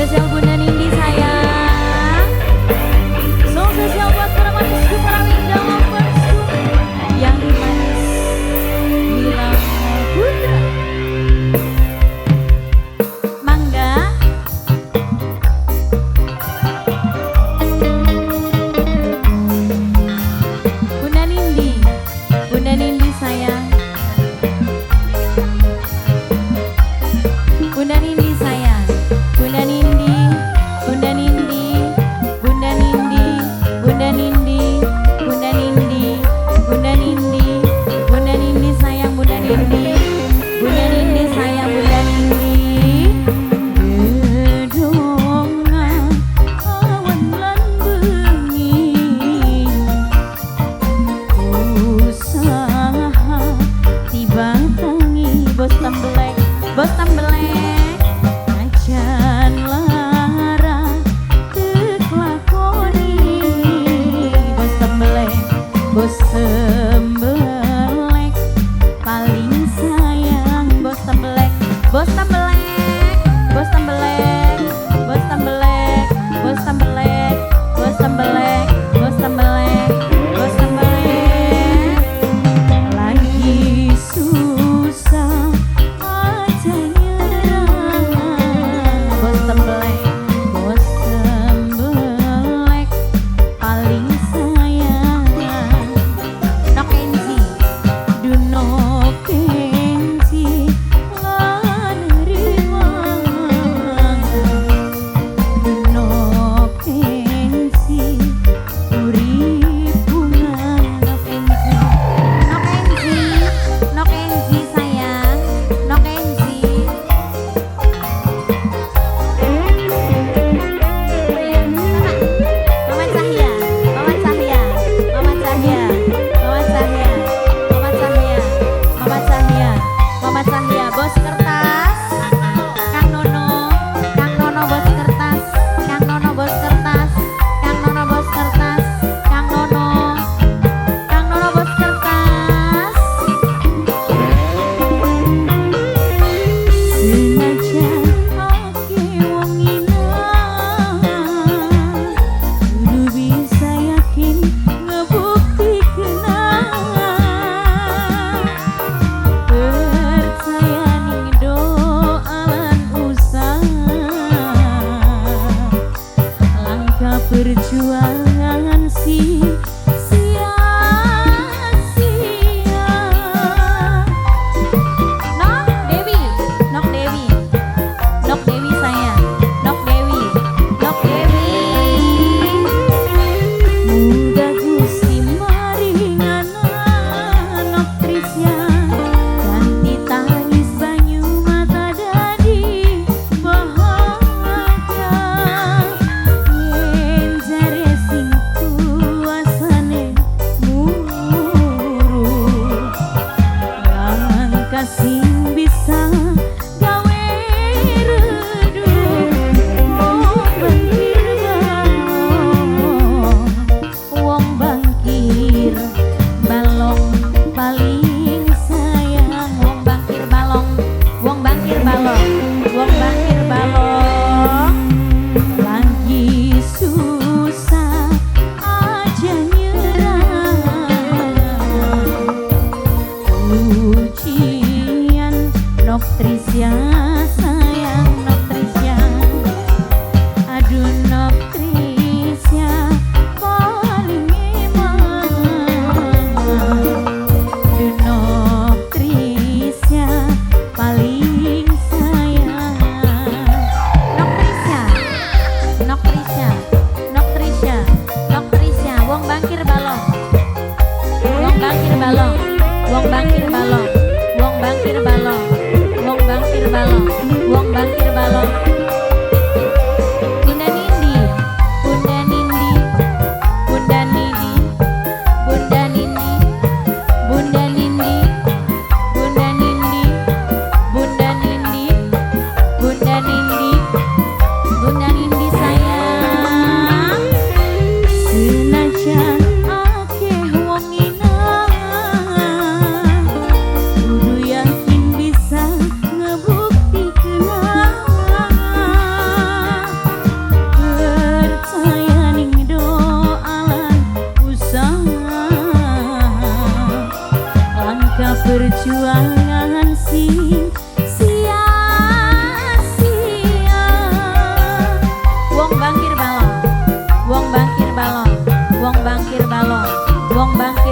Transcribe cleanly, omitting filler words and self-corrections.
Spesial Bunda Nindi sayang. So spesial buat para manisku, para Winda loversku yang manis Mila Putra. Mangga. Bunda Nindi, Bunda Nindi sayang. Bunda Nindi sayang. Bunda Nindi, Bunda Nindi, Bunda Nindi, Bunda Nindi, Bunda Nindi, Bunda Nindi, Bunda Nindi sayang, Bunda Nindi, Bunda Nindi sayang, Bunda Nindi. Dedonga awan lan bengi, usaha tiba tangi bos tembelek, bos tembelek. Ajan lara keklakoni, bos tembelek, bos tembelek, paling sayang bos tembelek, bos tembelek, bos tembelek, bos tembelek, bos tembelek, bos tembelek, bos tembelek, bos tembelek. Lagi susah aja nyerah, bos tembelek, bos tembelek, paling sayang. Nok Kenji, Duno Kenji, lan riwang. Duno Kenji, urip bunga. Nok Kenji, Nok Kenji, Nok Kenji sayang, Nok Kenji. Mama Cahya, Mama Cahya, Mama Cahya, Mama Cahya, Mama Cahya, Mama Cahya, Mama Cahya, bos kertas, Kang Nono, Kang Nono bos kertas, Kang Nono bos kertas, Kang Nono bos kertas, Kang Nono, Kang Nono bos kertas. Senajan akeh wong ilang, kudu bisa yakin ngebuktikena. Percaya ning doa lan usaha, langkah perjuangan si sia-sia. Nok Dewi, Nok Dewi, Nok Dewi sayang, Nok Dewi, Nok Dewi. Muga Gusti maringana Nok Trisya, ganti tangis banyu mata dadi bahagia. Yen jare sing kuasane muru, langkah sing bisa gawe redup. Wong bangkir balong, wong bangkir balong paling sayang. Wong bangkir balong, wong bangkir balong, wong bangkir balong. Lagi susah aja nyerah, ujian Nok Trisya sayang, Nok Trisya, aduh Nok Trisya paling eman. Aduh Nok Trisya paling sayang. Nok Trisya, Nok Trisya, Nok Trisya, Nok Trisya, wong bangkir balong, wong bangkir balong, wong bangkir balong, wong bangkir balong, wong bangkir balong, wong bangkir balong. Bunda Nindi, Bunda Nindi, Bunda Nindi, Bunda Nindi, Bunda Nindi, Bunda Nindi, Bunda Nindi, Bunda Nindi, Bunda Nindi sayang. Senajan akeh wong inang, kudu yakin bisa ngebuktikena. Perjuangan sing sia-sia. Wong Bangkir Balong, wong Bangkir Balong, wong Bangkir Balong, wong Bangkir.